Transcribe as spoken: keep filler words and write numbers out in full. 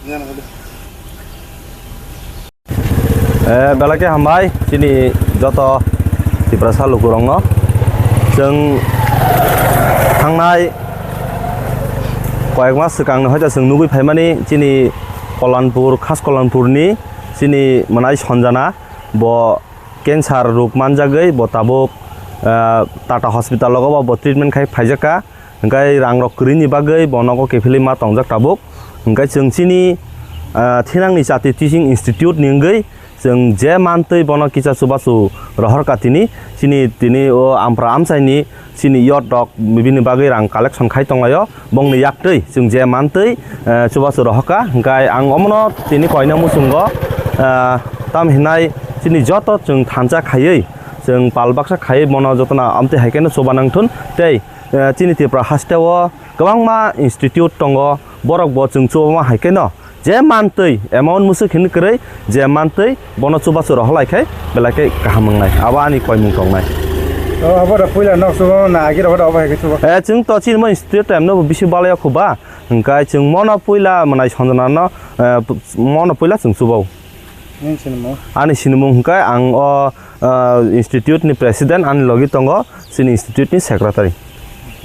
Eh, belai khe hambai chini joto Tiprasa lukurokno. Chwng thangnai koyek mas swkangni hoita chwng nugwi phaimani chini Kollanpur, Khas Kollanpurni chini mwnai Sanjana, bo cancer rok manjagwi bo tabuk, eh, Tata Hospital o bo, bo treatment khai phaijakha. Hwnkhe rang rok kwrwini bagwi bo nogo kiphilwi ma tongjak tabuk. Hwnkhe chwng chini, ah, thinangni chati teaching institute ni wngwi chwng je mantwi bono kisa chubachu rohorkha tini, chini, tini o ampra amchaini chini youth rok bini bagwi rang collection khai tonglaio. Bongni yaktwi chwng je mantwi, eh, chubachu rohorkha. Hwnkhe ang omono tini koina muchungo, eh, tam hinai chini joto chwng thansa khaiwi, chwng pal baksa khaiwi bono jotono amtwi hai kheno chuba nangthun tei eh, chini Tripura hasteo kwbangma institute tongo, borok bo chwng chubama hai kheno je mantwi amount mwswk hinwi kwrwi je mantwi bono chubachu rohorlai khe belai khe kaham wngnai, abo ani koimung tongnai. O, abo da puila nok chuba na agi rogo da abo hai khe chuba. Eh, chwng to chini mo institute time no bisi balai khuba, hwnkhe chwng mono puila mwnai Sanjana no, eh, mono puila chwng chubao. Nini sinimung? Ani sinimung hwnkhe ang o, eh, institute ni president ani logi tongo, chini institute ni secretary.